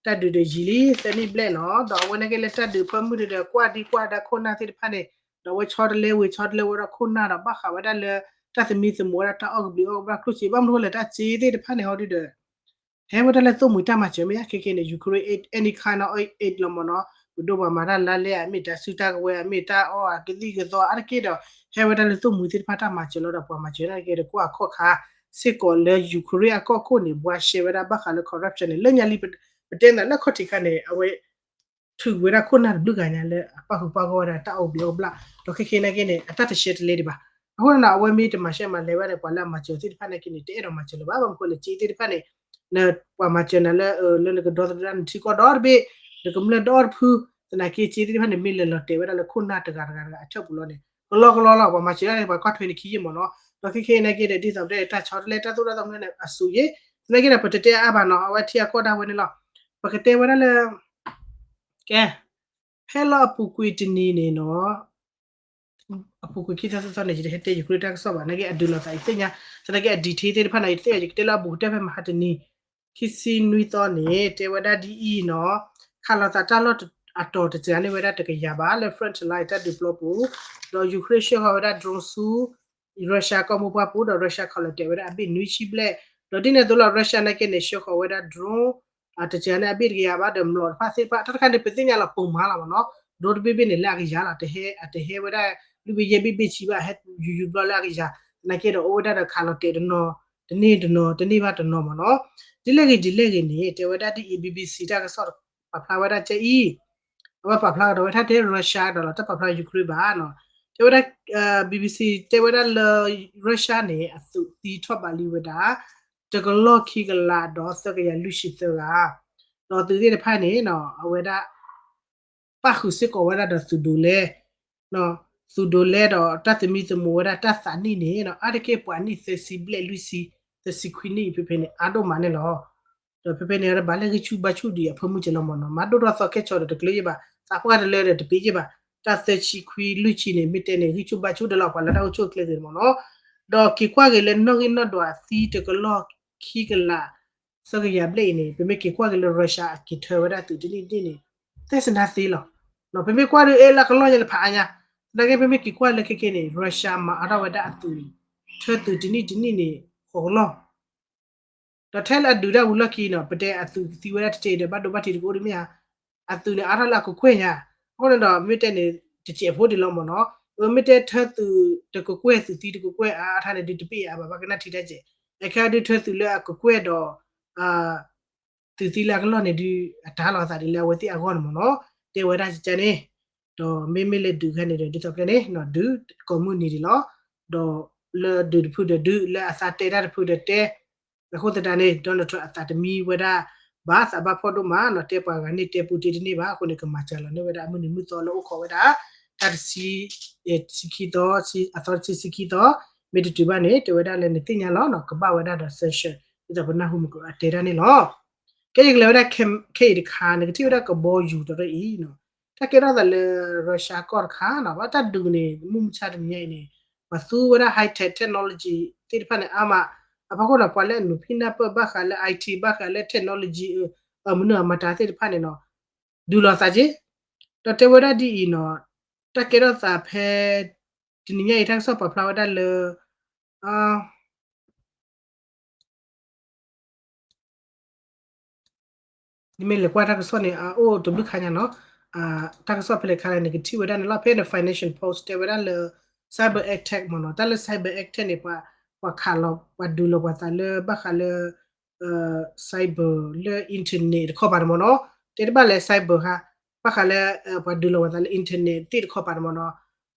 တၢ်ဒုးဒီးယံာ်လံ သၢနံၣ်ဘျဲၣ်နီၤ, ဒီးအဝဲနာ်က့လၢတၢ်ဒုးဖၢမုၢ်ဒီး ကွၢ်ဒံကွၢ်ဒါခိၣ်နၢ်သ့ၣ်တဖၣ်န့ၣ်, ဒီးအဝဲဆီတလဲဝံၤဆီတလဲဝဲဒီးခိၣ်နၢ်ဒီး ဘၣ်ဃးဝဲဒၣ်လၢ တၢ်သမံသမိးဝဲဒၣ်တၢ်အီၣ်ကဘျံးအီၣ်ကဘျၣ်ကျိၣ်စ့ ဘၣ်မနုၤဃိလဲၣ် တၢ်စ့သ့ၣ်တဖၣ်န့ၣ်ဟီဒုဒီး ဟဲဝဲဒၣ်လၢသိၣ်မှံၤတၢ်မၤစၢၤမ့ၢ်ဧါ, ခဲခဲန့ၣ် Ukraine aid, any kind of aid လီၤမ့ၢ်နီၤ, ပဒိၣ်ပှၤမၤတၢ်လါလဲအမ့ၢ် တၢ်စုတၢ်ကဝဲၤအမ့ၢ် တၢ်အီၣ်အကသံၣ်ကသီအါတက့ၢ်ဒီး ဟဲဝဲဒၣ်လၢသိၣ်မှံၤသ့ၣ်တဖၣ်တၢ်မၤစၢၤလီၤဒီး ပှၤမၤစၢၤနာ်က့ဒီး ကွၢ်အခီၣ်ခါ စ့ၢ်ကီးလၢ Ukraine အကီၢ်ခိၣ်န့ၣ် ဘှါရှဲဝဲဒၣ်ဘၣ်ဃးလၢ corruption န့ၣ် လၢညါလံ ပတဲနၤလၢခီၣ်ထံးခါန့ၣ် အဝဲ ထုးဝဲဒၣ်ခိၣ်နၢ်တဘျုးဂၤညါလၢအပၣ်ဃုာ်ပၣ်ဂီၢ်ဝဲဒၣ်တၢ်အီၣ်ကဘျံးအီၣ်ကဘျၣ်, ဒီးခဲခဲနာ်က့န့ၣ် အတၢ်တရှဲတလဲဒံးဘၣ်. အဃိန့ၣ်ဒီး အဝဲမ့ၢ်တမၤရှဲမၤလဲၤဘၣ်န့ၣ် ပှၤလၢအမၤစၢၤသ့ၣ်တဖၣ်နာ်က့န့ၣ် တအဲၣ်ဒိးမၤစၢၤလၢၤဘၣ်, ဘၣ်မနုၤဃိလဲၣ် စ့သ့ၣ်တဖၣ်န့ၣ် ပှၤမၤစၢၤနၤလၢ လၢနကဒီသဒၢနထံကီၢ်ဒီတဘ့ၣ်, နကမျၢၢ်ဒီတဖု, သနာ်က့စ့သ့ၣ်တဖၣ်န့ၣ် မ့ၢ်လဲၤလီၤတဲာ်ဝဲဒၣ်လၢခိၣ်နၢ်တဂၤတဂၤတဂၤအဆၢၣ်ပူၤလီၤန့ၣ် ကလီကလီလီၤ, ပှၤမၤစၢၤဒၣ်န့ၣ်ပှၤကွၢ်ထွဲန့ၣ်ခံယံာ်မ့ၢ်နီၤ, ဒီးခဲခဲနာ်က့ဒီး ဒ်သိးပတဲတၢ်ဆီတလဲတၢ်သိၣ်တၢ်သီမနုၤန့ၣ် အစိၤယံၤ, သနာ်က့ဒီး ပတတဲအါဘၣ်နီၤ, အဝဲထံအကီၢ်ဒၣ်ဝဲန့ၣ်လီၤ, ပကတဲဝဲဒၣ်လၢ ကဲ ဖဲလၢအပူၤကွံာ်တနံၤန့ၣ်နီၤ, အပူၤကွံာ်ခံသီသၢသီန့ၣ် ယတဟဲတဲ Ukraine တၢ်ကစီၣ်ဘၣ်, နာ်က့အဒုးလိာ်သးယသ့ၣ်ညါ, သနာ်က့အ detail သ့ၣ်တဖၣ်န့ၣ် ယတသ့ၣ်ညါ, ယကတဲလၢအဘူးကတၢၢ်ဖဲမဟါတနံၤ, ခံဆံနွံသီန့ၣ် တဲဝဲဒၣ်ဒ်အံၤနီၤ, ခးလိာ်သးတၢ်လီၢ်အတီၤတစှၤန့ၢ်ဝဲဒၣ်တကယၤဘၣ် လၢ front line တၢ်ဒုးပျီပူၤ, ဒီး Ukraine ဆှၢဃီၤဝဲဒၣ် drone ဆူ Russia ကီၢ်မိၢ်ပှၢ်ပူၤ, ဒီး Russia ခးလီၤတဲာ်ဝဲဒၣ်အဘ့ၣ်နွံဆံဘျဲၣ်, ဒီးဒ်န့ၣ်အသိးလီၤ Russia နာ်က့န့ၣ် ဆှၢဃီၤဝဲဒၣ် drone တစှၤန့ၢ်အဘ့ၣ်တကယၤဘၣ်ဒီး မျိာ်တဖၣ်သ့ၣ်တဖၣ် တၢ်တခါန့ၣ် ပသ့ၣ်ညါလီၤပိာ်မၤလီၤမ့ၢ်နီၤ, ဒိတဘ့ၣ်ဘ့ၣ်န့ၣ် လၢအကယၤလီၤ, တဟဲ အတဟဲဝဲဒၣ် လွံၢ်ဘ့ၣ်ယဲၢ်ဘ့ၣ်ဘ့ၣ်ဆံဘၣ်, ဟဲယူၤယူၤဘျီလၢအကယၤ, သနာ်က့ဒီး အိၣ်ဝဲဒၣ်ဒီးခးလီၤတဲာ်တနီၤ တန့ၢ်တနီၤ တန့ၢ်ဘၣ်တနီၤမ့ၢ်နီၤ, ဒ်လဲၣ်ဂ့ၤဒ်လဲၣ်ဂ့ၤန့ၣ် တဲဝဲဒၣ်ဒ်အံၤ BBC တၢ်ကစီၣ်ပာ်ဖျါဝဲဒၣ်ကအံၤ, အဝဲပာ်ဖျါကဒီးဝဲထါတဲ Russia ဒီးလီၤ တၢ်ပာ်ဖျါ Ukraine ဘၣ်နီၤ, တဲဝဲဒၣ် BBC တဲဝဲဒၣ်လၢ Russia န့ၣ် အသုးသံထီၣ်ဘးလံဝဲဒၣ် တကလီၢ်ခံကလးဒီးသၢကယၤလွံၢ်ဆံသၢဂၤ, ဒီးသုးသ့ၣ်တဖၣ်န့ၣ်နီၤ အဝဲဒၣ် ပၣ်ဃုာ်စ့ၢ်ကီးဝဲဒၣ်ဒီးသုးဒိးလဲ သုးဒိးလဲဒီးတၢ်သမံသမိးဝဲဒၣ်တၢ်သးနံၣ်န့ၣ်နီၤ အါတက့ၢ်ပှၤနံၣ်သၢဆံဘျဲၣ်လွံၢ်ဆံ သၢဆံခွံနံၣ်အံၤ ဖဲဖဲန့ၣ် အါဒိၣ်မးန့ၣ်လီၤ. ဒီးဖဲဖဲန့ၣ် ဘၣ်လၢဂံၢ်ဆူၣ်ဘါဆူၣ်ဒံးအဖၢမုၢ်ကဲလီၤမ့ၢ်နီၤ, မၤဒိၣ်ထီၣ်သီခဲဆီဒီးတကျၢၤယဲၢ်ဘၣ်, သးပှၢ်တလၢဒီးတပ့ၤယဲၢ်ဘၣ်, တၢ်သၢဆံခွံလွံၢ်ဆံန့ၣ် မ့ၢ်တဲန့ၣ် ဂံၢ်ဆူၣ်ဘါဆူၣ်ဒီးလီၤ ပှၤလၢတၢ်အိၣ်ဆူၣ်အိၣ်ချ့ဂ့ၤမ့ၢ်နီၤ, ဒီးက့ၤကွၢ်က့ၤလၢနီၣ်ဂံၢ်နီၣ်ဒွးသံတကလီၢ်ခံကလး သၢကယၤဘျဲၣ်အံၤန့ၣ် ပမ့ၢ်က့ၤကွၢ်က့ၤလၢ Russia အက့ၤထၢဝဲဒၣ်သုးတနံၣ်တနံၣ်န့ၣ် သ့ၣ်စနါသ့လီၤ. ပမ့ၢ်ကွၢ်ဒုးအဲၣ်လၢကလီၢ်ညါလၢဖးအါညါ, သနာ်က့ပမ့ၢ်က့ၤကွၢ်လၢခဲခဲန့ၣ် Russia မၤအါထီၣ်ဝဲဒၣ်အသုးန့ၣ် ထၢသုးတနံၣ်တနံၣ်န့ၣ် ဃိးကလီၢ် ဒီးထဲလၢအဒုးတၢ်ဝံၤလီၢ်ခံနီၤ ပတဲအသုးသံဝဲဒၣ်တစဲးဒီး ဘၣ်ဒိဘၣ်ထံးတကအိၣ်ဒ်မ့ၢ်ဧါ, အသုးန့ၣ်အါထီၣ်လၢအကကွဲၢ်ညါ, အဃိန့ၣ်ဒီး မ့ၢ်တဲန့ၣ် တစဲးဖိဒံးလီၤမ့ၢ်နီၤ, မ့ၢ်တဲထၢသုးတကကွဲၢ်သုးသံတကကွဲၢ်အါအါထါန့ၣ်ဒုးတပ့ၢ်အါဘၣ် ဘၣ်ကနၣ်ထံတၢ်စဲး, အခဲဒုးထၢသုးလၢအကကွဲၢ်ဒီး သုးသံလၢအကလီၢ်န့ၣ်ဒုး အတၢ်လီၤအသးဒ်လၢအဝဲသ့ၣ်အဂီၢ်န့ၣ်မ့ၢ်နီၤ, တဲဝဲဒၣ်ကကန့ၣ်, ဒီးမ့မ့ၢ်လၢဒုးခါန့ၣ်ဒီး ဒ်သိးပတဲန့ၣ် ဒုးကိးမုၢ်နံၤဒံးလီၤ, ဒီးလၢဒုးတဖုဒီးဒုး လၢအသးတဲတၢ်တဖုဒီးတဲ, အဃိသတးန့ၣ် Donald Trump အသးတမံဝဲဒၣ်ဘၣ် သးဘၣ်ဖှီၣ်ဒိၣ်မးနီၤ, တဲပှၤဂၤန့ၣ်တဲပူတ့တန့ၢ်ဘၣ်, အဃိန့ၣ် ကမၤစှၤလီၤန့ၢ်ဝဲဒၣ်အမုၢ်နံၤမုၢ်သီလၢအိၣ်ခိးဝဲဒၣ် တၢ်တဆံ ဆံခံသီ, အသီတဆံဆံခံသီ, မ့ၢ်တတုၤဘၣ်န့ၣ် တဲဝဲဒၣ်လၢနသ့ၣ်ညါလီၤနီၤ, ကဘၣ်ဝဲဒၣ်ဒီး sanction ဒ်သိးပနၢ်ဟူမုၢ်ကီးအတဲဒၣ်န့ၣ်လီၤ. ကဲယကလဲၤဝဲဒၣ်ခဲအံၤတခါ နကထံၣ်ဝဲဒၣ်ကဘီယူၤတရၢအံၤနီၤ, တၢ်ကဲထီၣ်သးလၢ Russia ကီၢ်တခါနီၤ, ဘၣ်တၢ်ဒုးန့ၣ် မုၢ်မဆါတနံၤညါအံၤန့ၣ် ပှၤသူဝဲဒၣ် high tech technology သ့ၣ်တဖၣ်န့ၣ် အါမး, အဖီခိၣ်ဒီး ပှၤလၢအနုာ်ဖံနၢ်ပၢၢ်ဘၣ်ဃးလၢ I T ဘၣ်ဃးလၢ technology အမနုၤအမတၤသ့ၣ်တဖၣ်န့ၣ်နီၤ, ဒုးလီၤသးက့ၤ, ဒီးတဲဝဲဒၣ်ဒ်အံၤနီၤ, တၢ်ကဲထီၣ်သးဖဲ တနံၤညါအံၤ တၢ်ကစီၣ်ပာ်ဖျါဝဲဒၣ်လၢ နမ့ၢ်လဲၤကွၢ်တၢ်ကစီၣ်န့ၣ် အအိၣ်တဘျုးခါညါနီၤ, တၢ်ကစီၣ်ဖဲလဲၣ်ခါလဲၣ် နကထံၣ်ဝဲဒၣ်န့ၣ်လီၤ. ဖဲန့ၣ် Financial Post တဲဝဲဒၣ်လၢ cyber attack မ့ၢ်နီၤ, တၢ်လၢ cyber attack န့ၣ် ပှၤခးလီၤ ပှၤဒုးလီၤပှၤသးလၢဘၣ်ဃးလၢ cyber လၢ internet တခီပၤန့ၣ်မ့ၢ်နီၤ, တဲတဘၣ်လဲၣ် cyber ဟါ, ဘၣ်ဃးလၢ ပှၤဒုးလီၤပှၤသးလၢ internet သ့ၣ်တခီပၤန့ၣ်မ့ၢ်နီၤ,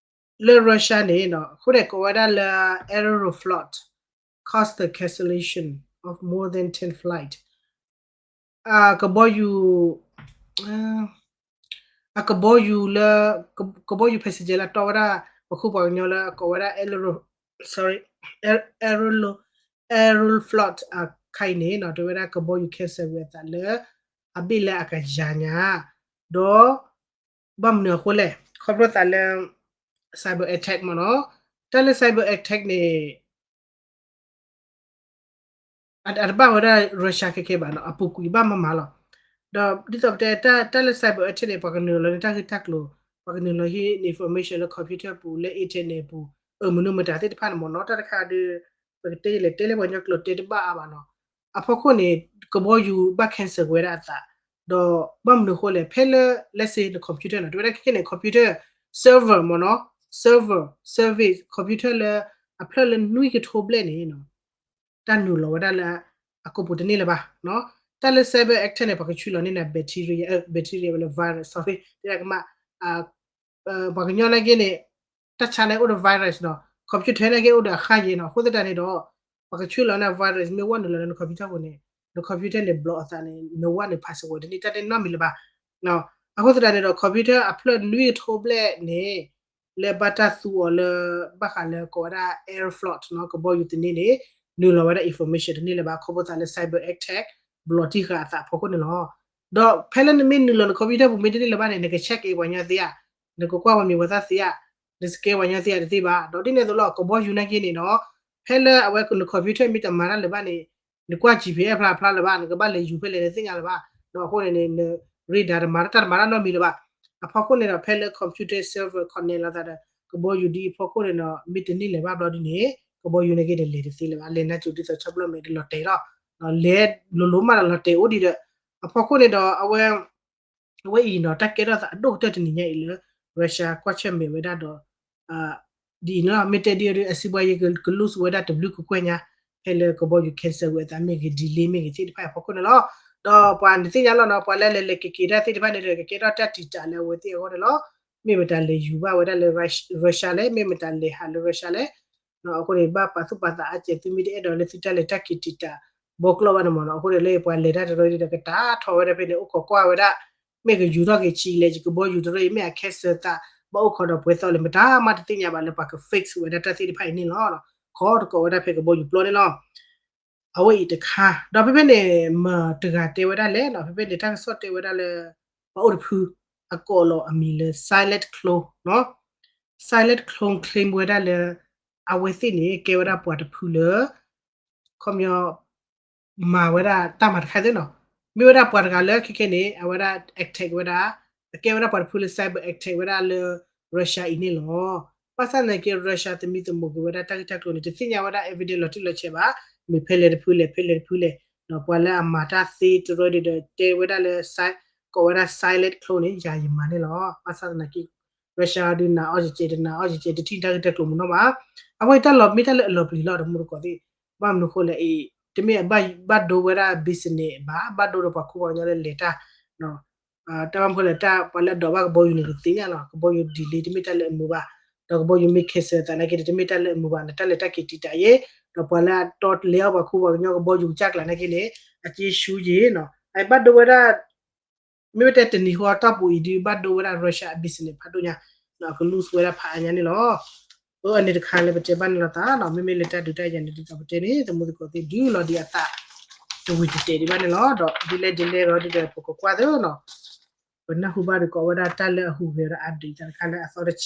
လၢ Russia န့ၣ်နီၤ အဃိန့ၣ် ကိးဝဲဒၣ်လၢ Aeroflot cause the cancellation of more than ten flight. ကဘီယူၤ အကဘီယူၤလၢ ကဘီယူၤ passenger လၢတီဝဲဒၣ် ပှၤခိၣ်ပှၤကညီလၢကိးဝဲဒၣ် Aero- sorry, Aero- Aeroflot အခါအံၤန့ၣ်နီၤ တဲဝဲဒၣ်ကဘီယူၤ cancel ဝဲအသးလၢ အဘ့ၣ်လၢအကယၤညါ ဒီး ဘၣ်မနုၤအဃိလဲၣ် ခီဖျိသးလၢ cyber attack မ့ၢ်နီၤ, တၢ်လၢ cyber attack န့ၣ် အတဘၣ်ဝဲဒၣ် Russia ခဲခဲဘၣ်နီၤ, အပူၤကွံာ်ဘၣ်မၤမၤလီၤ. ဒီးဒ်သိးပတဲ တၢ်လၢ cyber attack န့ၣ် ပှၤကနုာ်လီၤန့ၢ်တၢ်ဂ့ၢ်တၢ်ကျိၤ, ပှၤကနုာ်လီၤဟံးန့ၢ် information လၢ computer ပူၤ လၢ internet ပူၤ, အမနုၤမတၤသ့ၣ်တဖၣ်န့ၣ်မ့ၢ်နီၤ, တၢ်တခါဒီး ပကတဲလဲၤတဲလၢပှၤကညီကျိာ်တဲတဘၣ်အါဘၣ်နီၤ. အဖီခိၣ်န့ၣ် ကဘီယူၤဘၣ် cancel ဝဲဒၣ်အသး, ဒီးဘၣ်မနုၤအဃိလဲၣ် ဖဲလၢ let's say န computer နီၤ, တဲဝဲဒၣ်ခဲခဲန့ၣ် computer server မ့ၢ်နီၤ, server service computer လၢ အဖျၢၣ်လၢနွံကထိဘျဲၣ်န့ၣ်နီၤ တၢ်နုာ်လီၤဝဲဒၣ်လၢ အကိာ်ပူၤတန့ၢ်လၢၤဘၣ်. တၢ်လၢ cyber attack န့ၣ် ပှၤကဆှၢလီၤန့ၢ်နၤ bacteria, bacteria ဝဲလၢ virus, sorry တဲဒၣ်ကမၣ် ပှၤကညီနာ်က့န့ၣ် တၢ်ဆါန့ၣ်အိၣ်ဒီး virus နီၤ, computer နာ်က့အိၣ်ဒီးအဃၢ်ယဲနီၤ, အဃိသတးန့ၣ်ဒီး ပှၤကဆှၢလီၤန့ၢ် virus မ့ၢ်ဝဲနုာ်လီၤလၢန computer ပူၤန့ၣ် န computer န့ၣ် block အသးန့ၣ် နဝဲန့ၣ် password တန့ၢ်တၢ်တနီတမံၤလၢၤဘၣ်. အဃိသတးန့ၣ်ဒီး computer အဖျၢၣ်နွံကထိဘျဲၣ်န့ၣ် လၢဘၣ်တၢ်သူအီၤလၢ ဘၣ်ဃးလၢကိးဝဲဒၣ် Aeroflot နီၤ, ကဘီယူၤတန့ၢ်န့ၣ် နုာ်လီၤဝဲဒၣ် information တန့ၢ်လၢၤဘၣ် ခီဖျိသးလၢ cyber attack block တံၢ်ဃာ်အသးအဖီခိၣ်န့ၣ်လီၤ. ဒီးဖဲလၢနမ့ၢ်နုာ်လီၤန computer ပူၤမ့ၢ်တန့ၢ်လၢၤဘၣ်န့ၣ် နက check က့ၤပှၤကညီသ့ဧါ, နကကွၢ်ပှၤမံၤပှၤသၣ်သ့ဧါ, န scan ပှၤကညီသ့ဧါတသ့ဘၣ်. ဒီးဒ်န့ၣ်အသိးလီၤ ကဘီယူၤနာ်က့န့ၣ်နီၤ, ဖဲလၢအဝဲန computer မ့ၢ်တမၤတၢ်လၢၤဘၣ်န့ၣ် နကွၢ် GPS ဖျါဖျါလၢၤဘၣ်, နကဘၣ်လဲၤယူၤဖဲလဲၣ်နသ့ၣ်ညါလၢၤဘၣ်. အဃိန့ၣ်န့ၣ် န radar တမၤတၢ်တမၤတၢ်နီတမံၤလၢၤဘၣ်. အဖီခိၣ်န့ၣ်ဒီး ဖဲလၢ computer server connect လီၤသးဒီး ကဘီယူၤဒ်အံၤအဖီခိၣ်န့ၣ်ဒီး မ့ၢ်တန့ၢ်လၢၤဘၣ်ဘျီဒ်န့ၣ် ကဘီယူၤနာ်က့န့ၣ် လဲၤတသ့လၢၤဘၣ်, လဲၤနါစိၤဒ်သိးဆီဘျီမဲာ်ဒီးလီၤတဲာ်လီၤ. လဲၤလိၤလိၤမးဒီးလီၤတဲာ်အိၣ်ဒံးဒီး အဖီခိၣ်န့ၣ်ဒီး အဝဲ အဝဲအံၤနီၤ တၢ်ကဲထီၣ်သးအဒိၣ်ကတၢၢ်တနံၤညါအံၤလၢ Russia ကွၢ်ဆၢၣ်မဲာ်ဝဲဒၣ်ဒီး ဒ်အံၤနီၤ မ့ၢ်တဲဒ်အံၤဒီး အစံးဘှါယဲက lose ဝဲဒၣ်တဘျုးကကွဲၢ်ညါ ဖဲလၢကဘီယူၤ cancel ဝဲအသးမ့ၢ်ဂ့ၤ delay မ့ၢ်ဂ့ၤသ့ၣ်တဖၣ်အံၤအဖီခိၣ်န့ၣ်လီၤ. ဒီးပှၤနသ့ၣ်ညါလီၤနီၤ ပှၤလၢလဲၤလဲၤက့ၤက့ၤတၢ်သ့ၣ်တဖၣ်န့ၣ်ဒီး ကကဲထီၣ်တၢ်တံာ်တာ်လၢအဝဲသ့ၣ်အဂီၢ်န့ၣ်လီၤ. မ့ၢ်မတၤလဲၤယူၤဘၣ်ဝဲဒၣ်လၢ Russia လဲၣ်, မ့ၢ်မတၤလဲၤဟးလၢ Russia လဲၣ် အဃိန့ၣ် ဘၣ်ပာ်သူၣ်ပာ်သးအါကဲး သုမ့ၢ်တအဲၣ်ဒိးလၢသုတၢ်လဲၤတၢ်က့ၤတံာ်တာ် ဘီကျီၢ်ဘၣ်န့ၣ်မ့ၢ်နီၤ. အဃိန့ၣ်လၢပှၤလဲၤတၢ်တရၢဒီး ကတာ်ထီၣ်ဝဲဒၣ်ဖဲန့ၣ် အိၣ်ခိးကွၢ်ဝဲဒၣ် မ့ၢ်ကယူၤထီၣ်က့ၤဆံးလဲၣ် ယကဘီယူၤတရၢအံၤ မ့ၢ်အ cancel သး ဘၣ်အိၣ်ခိးဒီးပှဲၤသီလဲၣ် မတၤမးတသ့ၣ်ညါဘၣ်လၢပှၤက fix ဝဲဒၣ်တၢ်သ့ၣ်တဖၣ်အံၤန့ၣ်လီၤ. ခိးတကိးဝဲဒၣ်ဖဲကဘီယူၤပျီန့ၣ်လီၤ. အဝဲအံၤတခါ ဒီးဖဲဖဲန့ၣ် မတၤတဂၤတဲဝဲဒၣ်လဲၣ်နီၤ ဖဲဖဲန့ၣ် တၢ်ကစီၣ်တဲဝဲဒၣ်လၢ ပှၤအိၣ်တဖု အကိးလီၤအမံၤလၢ Silent Clone နီၤ. Silent Clone claim ဝဲဒၣ်လၢ အဝဲသ့ၣ်န့ၣ် ကဲဝဲဒၣ်ပှၤတဖုလၢ ခီပညီ မၤဝဲဒၣ်တၢ်မၤတခါသ့နီၤ. မ့ၢ်ဝဲဒၣ်ပှၤတဂၤလၢခဲခဲန့ၣ် အဝဲဒၣ် attack ဝဲဒၣ် အကဲဝဲဒၣ်ပှၤတဖုလၢ cyber attack ဝဲဒၣ်လၢ Russia အံၤန့ၣ်လီၤ. ဘၣ်ဆၣ်သနာ်က့ Russia သမံသမိးက့ၤဝဲဒၣ်တၢ်ဂ့ၢ်တၢ်ကျိၤန့ၣ် တသ့ၣ်ညါဝဲဒၣ် evidence လီၤတံၢ်လီၤဆဲးဘၣ်, မ့ၢ်ဖဲလဲၣ်တဖုလဲၣ် ဖဲလဲၣ်တဖုလဲၣ်, ဒီးပှၤလၢအမၤတၢ်သ့တရၢဒီး တဲဝဲဒၣ်လၢ ကိးဝဲဒၣ် Silent Clone န့ၣ် ယၤယမၤန့ၣ်လီၤ. ဘၣ်ဆၣ်သနာ်က့ Russia ဒုးနၤအီၣ်ကကဲး တနၤအီၣ်ကကဲး တထံၣ်တၢ်ဂ့ၢ်တၢ်ကျိၤမုၢ်နီၢ်ဘၣ်. အဝဲအံၤတၢ်လီၤမ့ၢ်တၢ်လၢအလီၤပျံၤလီၤ တမူတကိးသ့ၣ်, ဘၣ်မနုၤဃိလဲၣ်အံၤ တမ့ၢ်ဘၣ်ဒိဝဲဒၣ် business ဘၣ်, ဘၣ်ဒိဒီးပှၤခိၣ်ပှၤကညီလၢလဲၤတၢ် တၢ်ဘၣ်မနုၤဃိလဲၣ် တၢ်ပှၤလၢအဒိးဘၣ်ကဘီယူၤန့ၣ်ကသ့ၣ်ညါလီၤ. ကဘီယူၤ delay တမ့ၢ်တၢ်လၢအမုာ်ဘၣ်, ဒီးကဘီယူၤမ့ၢ် cancel သးနာ်က့ တမ့ၢ်တၢ်လၢအမုာ်ဘၣ်, နတၢ်လဲၤတၢ်က့ၤတံာ်တာ်ယဲ, ဒီးပှၤလၢအတီလဲၤအီၣ်ပှၤခိၣ်ပှၤကညီကဘီယူၤကစၢ်ကျါနာ်က့န့ၣ် အက့ၤဆူယံၤနီၤ. အဘၣ်ဒိဝဲဒၣ် မ့ၢ်ဝဲတဲတနံၤဃီတီၢ်ပူၤအံၤဒုး ဘၣ်ဒိဝဲဒၣ် Russia business ဖးဒိၣ်ညါ, က lose ဝဲဒၣ်ဖးအါညါန့ၣ်လီၤ. အန့ၣ်တခါလၢပတဲဘၣ်န့ၣ်လီၤသးနီၤ, မ့မ့ၢ်လၢတၢ်ဒုးတၢ်ယၤန့ၣ် ဒ်သိးပတဲန့ၣ် တမူတကိးသ့ၣ်ဒုးလီၤဒံးအသး တဝံၤတတဲာ်ဒံးဘၣ်န့ၣ်လီၤ. ဒီးဒ်လဲၣ်ဒ်လဲၣ်ဒီး ဒ်ဒီးပကကွၢ်သ့နီၤ ပနၢ်ဟူဘၣ်ဒီးကိးဝဲဒၣ်တၢ်လၢအဟူးဂဲၤဒီး update သးတခါလၢအသီတဆံ,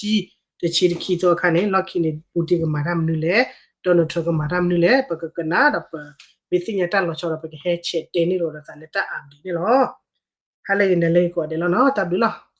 တဆံတခံသီအခါန့ၣ် လီၢ်ခံန့ၣ် Putin ကမၤတၢ်မနုၤလဲၣ်, Donald Trump ကမၤတၢ်မနုၤလဲၣ်, ပကကနၣ်ဒီးပမ့ၢ်သ့ၣ်ညါတၢ်လီၤဆီဒီး ပကဟဲဆဲးတဲန့ၢ်ဒီးသးလၢတၢ် update န့ၣ်လီၤ. ဟါလၢဂ့ၤ နၤလၢဂ့ၤကိးဂၤဒဲးလီၤနီၤ, တၢ်ဘျုးလီၤ.